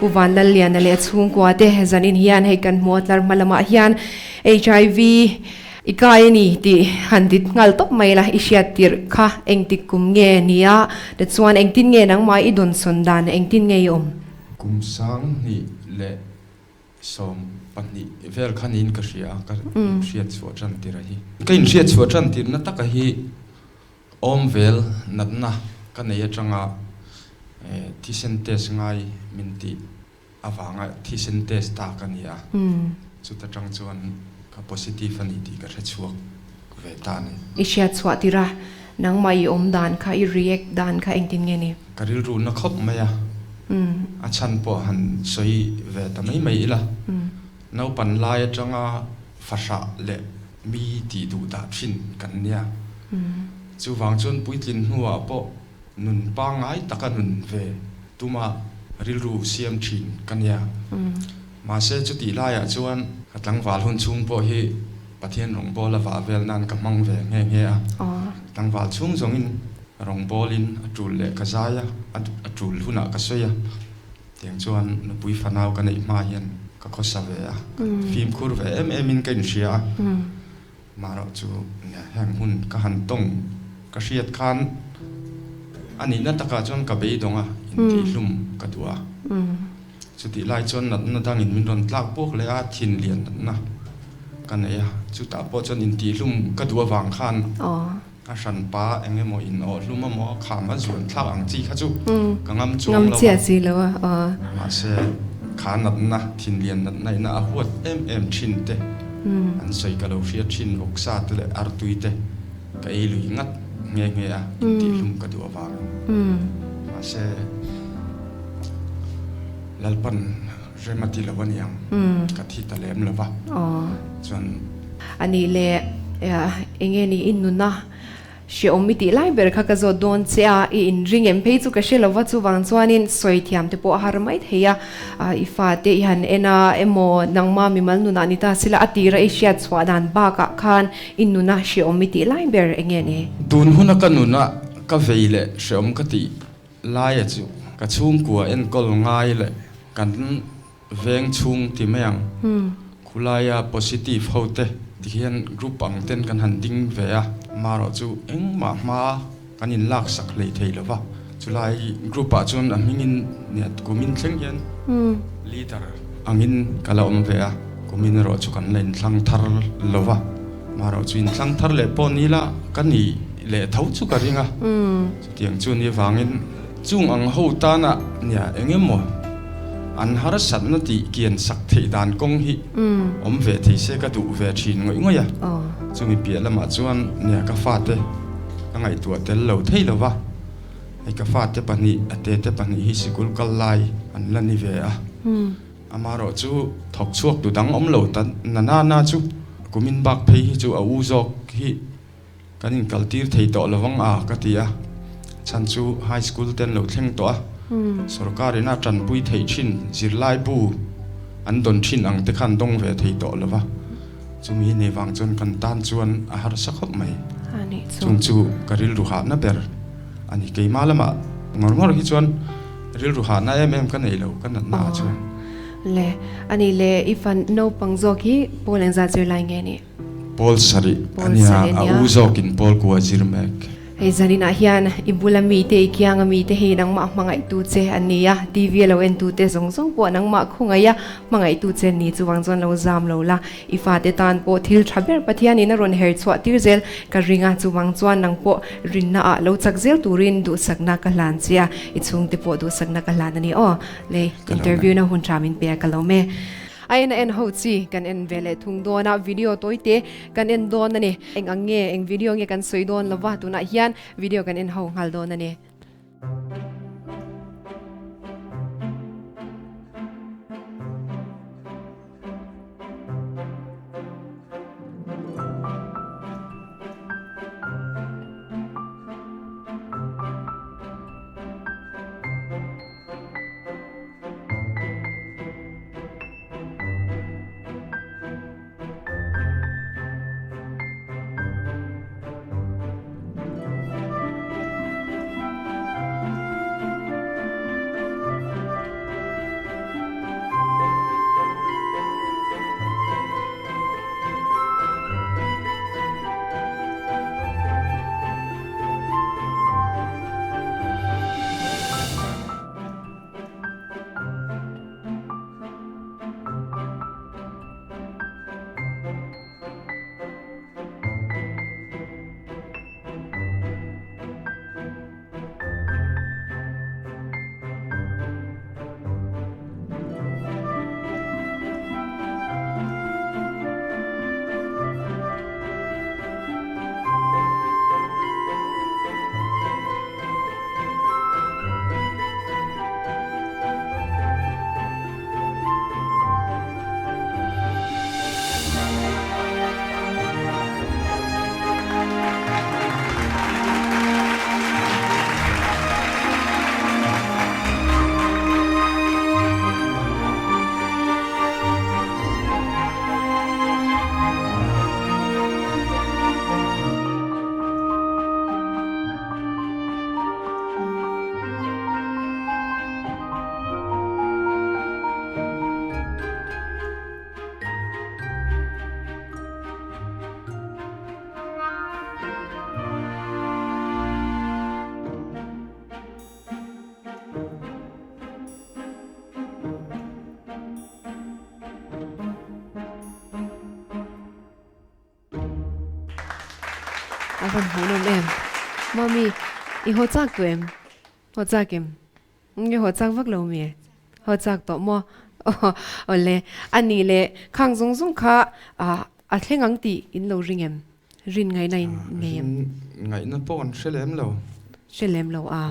Pu Vanlalliana leh a chhungkua te zanin hian hei kan hmu a tlar hma lamah hian HIV i kai a ni tih han dit nghal tawp mai la, i hriat tirh kha engtik kum nge nia tichuan engtin nge nangmah i dawnsawn dan engtin nge i awm? Kum 2000 leh 12 vel kha niin ka hria a, ka inhriat chhuah tan tirh a hi. Ka inhriat chhuah tan tirhna taka hi awm vel natna ka nei atanga thisen test ngai min tih avanga thisen test ta ka ni a, chuta tang chuan ka positive a ni tih ka hre chhuak ve ta a ni. I hriat chhuah tirh a, Nangmah i awm dan kha, i react dan kha engtin nge ni? Ka rilru na khawp mai a, a chhan pawh han sawi ve ta mai mai ila, naupan lai atanga fahrah leh mi tih duh dah thin kan nia. Chuvang chuan puitlin hnuah pawh nun pangngai taka nun ve tuma rilru siam thin ka nia. Mahse chutih laiah chuan ka tlangval hun chhung pawh hi Pathian rawngbawla vah vel nan ka hmang ve nghe nghe a. Tlangval chhung zawngin rawngbawlin a tul leh ka zai a, a tul hunah ka sawi a. Tiang chuan nupui fanau ka neih hma hian ka khawsa ve a, ka fimkhur ve em em in ka inhria a. Marawh chu heng hun ka han tawng ka hriat khan a nihna takah chuan ka beidawng a, intihhlum ka duh a. Chutih lai chuan natna dangin min rawn tlak buak leh a, thin lian natna ka nei a, chutah pawh chuan intihhlum ka duh avang khan a hranpa eng emaw in awhhlum emaw kham a zuan thlak ang chi kha chu ka ngam chuang lo a, mahse kha natna thin lian natna ina a huat em em thin te an sawi ka lo hria thin vawksa te leh artui te ka ei lui ngat nghe nghe a, intihhlum ka duh avangin mahse. Lalpan rem a ti lo a niang, ka thi ta lem lo va, chuan. A nih leh enge ni i nuna hrehawm i tih lai ber kha ka zawt dawn che a, i inring em phei chu ka hre lo va, chuvang chuanin sawi thiam te pawh a har mai thei a, i fate i han en a emaw nangma mimal nunah ni ta sila a tira i hriat chhuah dan bakah khan i nuna hrehawm i tih lai ber enge ni? Tun huna ka nuna ka vei leh hrehawm ka tih Laia chu ka chhungkua enkawl ngai leh kan veng chhung ti mai ang. Khulaia positive ho te ti hian group ang ten kan han ding ve a, marawh chu engmah hma kan in lak sak hlei thei lo va. Chulai group ah chuan a hmingin nia kumin thleng hian leader angin ka la awm ve a, kumin erawh chu kan la inthlang thar lo va. Marawh chu inthlang thar leh pawh ni la ka ni leh tho chu ka ring a. Chutiang chu ni vangin chung ang ho tana nia eng emaw an harsatna tih kian sak theih dan kawng hi awm ve thei se ka duh ve thin ngawih ngawih a. Chumi piah lamah chuan nia ka fate ka ngaihtuah tel lo thei lo va, hei ka fate pahnih a tete pahnih hi sikul kal lai an la ni ve a. Amaherawh chu thawk chhuak tu dang awm lo ta na na na chu kumin bak phei hi chu a u zawk hi Kan inkaltir thei tawh lo vang a ka ti a, chhan chu high school ten lo thleng tawh a, sorkar ina tanpui theih thin zirlai bu an dawn thin ang te khan dawng ve thei tawh lo va, chumi nei vang chuan kan tan chuan a harsa khawp mai. Chung chu ka rilru hahna ber a ni. Keimah lamah ngawr ngawr hi chuan rilru hahna em em ka nei lo ka natna ah chuan. Le, a nih le i fan naupang zawk hi pawl engzat zirlai nge ni? Pawl sarih a nia, a u zawkin Pawl kua zir mek. Hei zaninah hian i bula mite, i kianga mite hi nangmah hmangaihtu che an ni a, TV a lo entute zawng zawng pawh nangmah khawngaih a hmangaihtu che an ni. Chuvang chuan lo zam lo la, i fate tan pawh thil tha ber Pathianin a rawn her chhuah tir zel ka ring a, chuvang chuan nang pawh rinna ah lo chak zel turin duhsakna ka hlan che a, i chhungte pawh duhsakna ka hlan a ni aw. Le interview na hun tha min pe a ka lo me. A en a en ho chi kan en ve leh thung dawn a, video tawi te kan en dawn a ni. Eng ang nge, eng video nge kan sawi dawn lo va, tunah hian video kan en ho nghal dawn a ni. A van hmuhnawm em. Mami, i haw chak tawh em? Haw chak em? Nge haw chak vak lo mi? Haw chak tawh maw? Awle, a nih leh khang zawng zawng kha a thleng ang tih in lo ring em? Rin ngaihna in nei em? Rin ngaihna pawh kan hre lem lo. Hre lem lo a.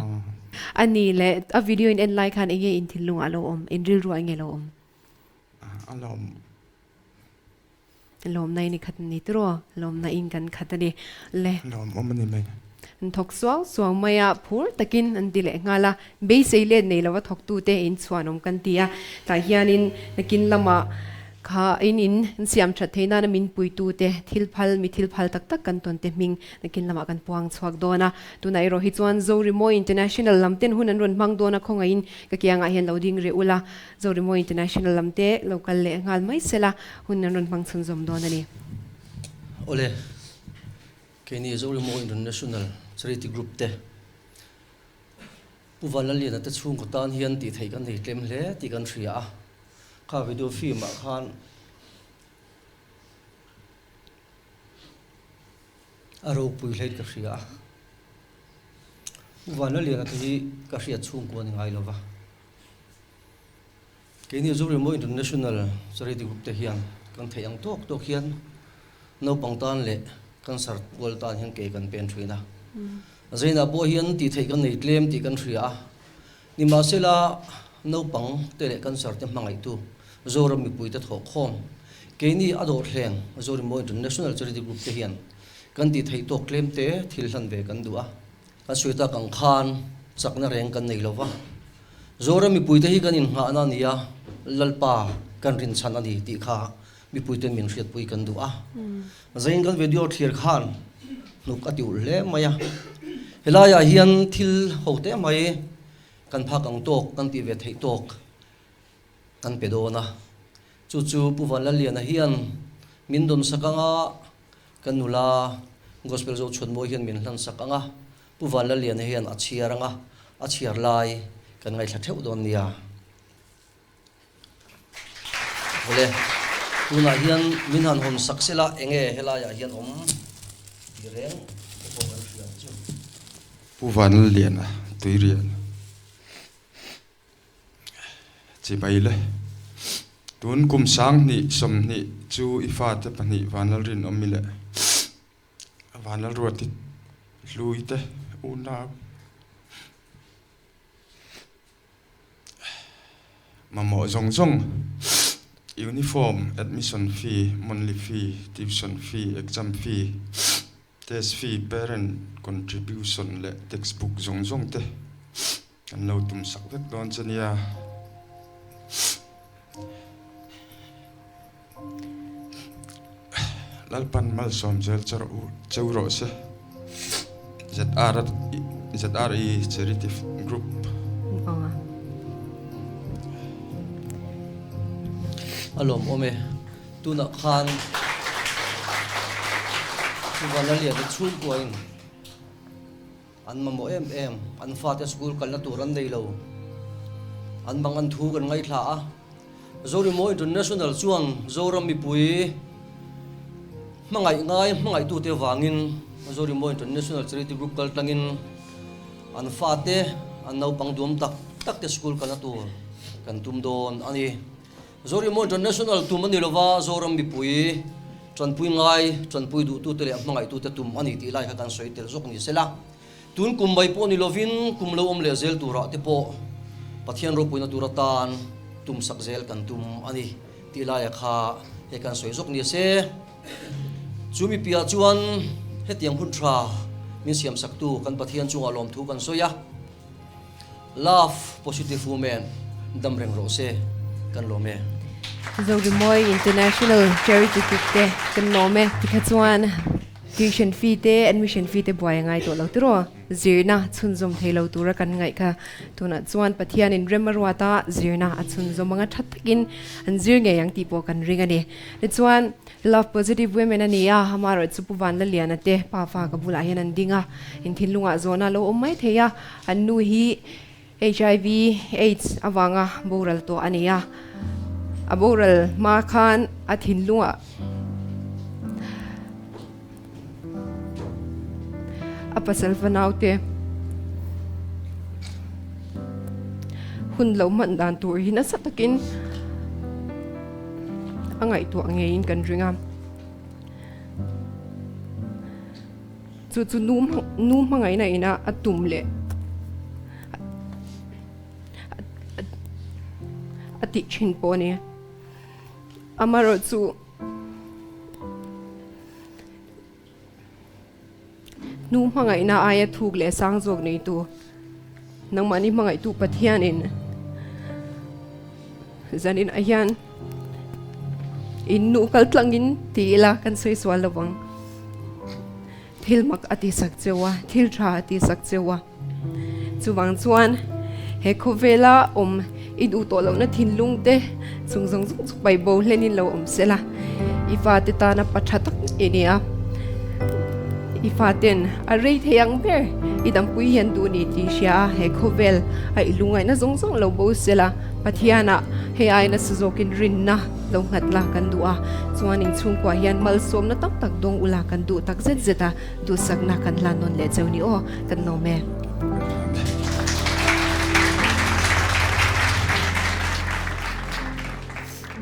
A nih leh a video in en lai khan enge in thinlungah a lo awm? In rilruah enge lo awm? A lawm. Lawmna in i khat a ni tiraw? Lawmna in kan khat a ni le. Lawmawm a ni mai. An thawk suau suau mai a, phur takin an ti leh nghal a. Beisei let nei lova thawktute in chhuanawm kan ti a. Tah hianin nakin lamah kha in in an siam that theih nana min puitute thil phal, mi thil phal tak tak kan tawn te hming nakin lamah kan puang chhuak dawn a. Tunah erawh hi chuan Zorimo International lam ten hun an rawn hmang dawn a, khawngaihin ka kiangah hian lo ding reh ula. Zorimo International lam te lo kal leh nghal mai sela hun an rawn hmang chhunzawm dawn a ni. Awle, keini Zorimo International Charity Group te Pu Vanlalliana te chhungkaw tan hian tih theih kan nei tlem hle tih kan hria a, kha video film ah khan a ropui hlein ka hria a. Pu Vanlalliana te hi ka hriat chhungkua ni ngai lova. Keini Zoremo International Charity Group te hian kan theih ang tawk tawk hian naupang tan leh cancer kual tan hian ke kan pen thin a. Zainah pawh hian tih theih kan nei tlem tih kan hria a. Nimahsela naupang te leh cancer te hmangaihtu Zoram mipuite thawhkhawm keini a dawhthleng Zoremo International Charity Group te hian kan tih theih tawk tlem te thil hlan ve kan duh a. Kan sawi tak ang khan chakna reng kan nei lo va, Zoram mipuite hi kan innghahna a ni a, Lalpa kan rinchhan a ni tih kha mipuiten min hriatpui kan duh a. Zain kan video thlir khan hnuk a ti ulh hle mai a, helaiah hian thil ho teh mai kan phak ang tawk, kan tih ve theih tawk kan pe dawn a. Chu chu Pu Vanlalliana hian min dawn sak anga Kan nula Gospel Zo Chhuanmawi hian min hlan sak ang a, Pu Vanlalliana hian a chhiar ang a, a chhiar lai kan ngaithla theuh dawn nia. Awle, tunah hian min han hawn sak sela enge helaiah hian awm tih reng te pawh kan hria ang chu. Pu Vanlalliana, Tuirial. Chibai le. Tun kum 2020 chu i fate pahnih Vanlalrinawmi leh Vanlalruati hlui te unau mamawh zawng zawng uniform, admission fee, monthly fee, tuition fee, exam fee, test fee, parent contribution leh textbook zawng zawng te Kan lo tum sak vek dawn che nia. Lalpan malsawm zel che rawh u, cheu rawh se. ZR ZRE Charity Group. A lawmawm e. Tunah khan Chuvanlaliana chhungkuain An mamawh em em, an fate school kalna tur an nei lo. An bang an thu kan ngaithla a. Zorimo International chuan Zoram mipui hmangaih ngai hmangaihtute vangin Zorimo International Charity Group kal tlangin an fate an naupang duam tak tak te school kalna tur kan tum dawn a ni. Zorimo International tum a ni lova Zoram mipui tanpui ngai, tanpui duhtute leh hmangaihtute tum a ni tih lai kha kan sawi tel zawk ni sela. Tun kum mai pawh ni lovin kum lo awm leh zel turah te pawh Pathian ropuina tur atan tum sak zel kan tum a ni tih laia kha hei kan sawi zawk ni se. Chu mipiah chuan hetiang hun tha min siam saktu kan Pathian chungah lawmthu kan sawi a. Love positive women dam reng rawh se kan lawm e. Zorimawi International Charity Group te kan lawm e. Tikha chuan tuition fee te admission fee te buai a ngai tawh lo tiraw? Zirna chhunzawm thei lo tura kan ngaih kha tunah chuan Pathianin rem a ruat a, zirna a chhunzawm anga tha takin an zir ngei ang tih pawh kan ring a ni. Tichuan Love Positive Women a ni a, amaherawh chu Pu Vanlaliana te pafa ka bulah hian an ding a, in thinlungah zawhna a lo awm mai thei a, an nu hi HIV AIDS avanga boral tawh a ni a, a boral hma khan a thinlungah. A pasal fanaute hun lo hman dan tur hi nasa takin a ngaihtuah ngeiin kan ring a. Chu chu nu nu hmangaihna ina a tum leh a tih thin pawh a ni. Amaherawhchu. Hnu hmangaihna aia thuk leh sang zawk neitu, nangmahni hmangaihtu Pathianin zanin ah hian in nu kal tlangin ti ila kan sawi sual lo vang. Thil mak a ti sak cheu a, thil tha a ti sak cheu a. Chuvang chuan he khawvela awm i duh tawh lohna thinlung te chung zawng zawng chu pai bo hlenin lo awm se la, i fate tana pa tha tak i ni a, i faten a rei thei ang ber i dampui hian duh ni tih hria a, he khawvel a i lungaihna zawng zawng lo bo se la, Pathianah hei ai nasa zawkin rinna lo nghat la kan duh a, chuan inchhungkuah hian malsawmna tam tak dawng ula kan duh tak zet zet a. Duhsakna kan hlan nawn leh cheu ni aw, kan lawm e.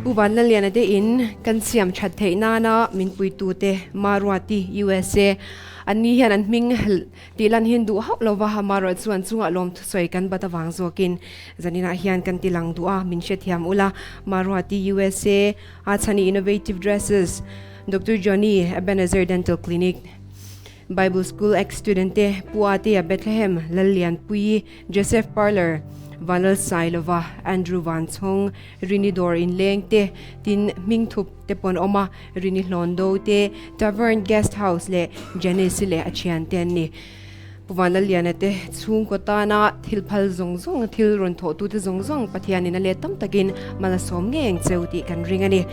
Pu Vanlaliana te in kan siam that theih nana min puitute Maruati, USA, an ni hian an hming tih lan hian duh hauh lova Maruat chuan chungah lawm thusawi kan bat avang zawkin zaninah hian kan ti lang duh a, min hrethiam ula Maruati, USA, a chhani Innovative Dresses, Doctor Johnny, Ebenezer Dental Clinic, Bible School ex-student te, Pu Atea Bethlehem, Lallianpuii, Joseph Parlour, Vanlal Sailova, Andrew Vanchhawng, Rini Dawr Inleng te, tin Hmingthup te pawn awm a, Rini Hlawndo te, Tavern Guest House leh Janice leh a thiante an ni. Pu Vanlalliana te chhungkaw tana thil phal zawng zawng, thil rawn thawhtute zawng zawng Pathianin a let tam takin mal a sawm ngei ang cheu tih kan ring a ni.